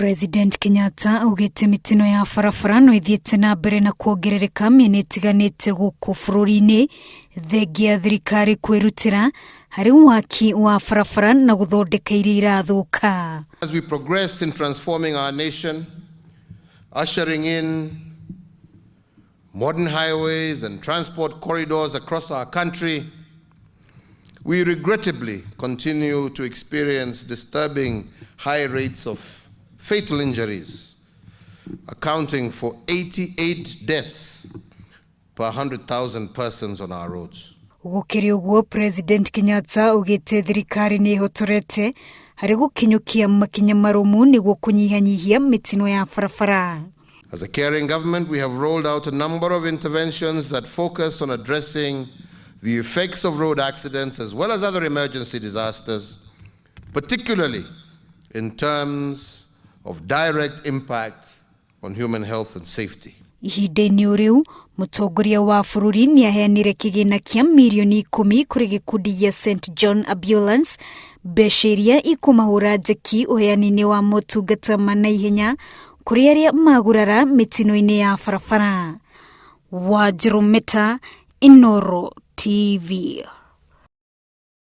President Kenyatta augĩte mĩtino ya barabara no ĩthiĩte na mbere na kuongerereka mĩena ĩtiganĩte gũkũ bũrũri-inĩ, thengia thirikari kwĩrutĩra harĩ waki wa barabara na gũthondeka iria irathũka. As we progress in transforming our nation, ushering in modern highways and transport corridors across our country, we regrettably continue to experience disturbing high rates of fatal injuries, accounting for 88 deaths per 100,000 persons on our roads. Gũkĩrĩ ũguo, President Kenyatta augĩte thirikari nĩ ĩhotorete harĩ gũkinyũkia makinya marũmu nĩguo kũnyihanyihia mĩtino ya barabara. As a caring government, we have rolled out a number of interventions that focus on addressing the effects of road accidents as well as other emergency disasters, particularly in terms of direct impact on human health and safety. Ihinda-inĩ o rĩu, mũtongoria wa bũrũri nĩ aheanire kĩgĩna kĩa mirioni 10 kũrĩ gĩkundi gĩa St John Ambulance, mbeca iria ikũmahũra njeki ũheani-inĩ wa motungata ma naihenya kũrĩ arĩa magurara mĩtino-inĩ ya barabara. Wanjirũ Meta, Inooro TV.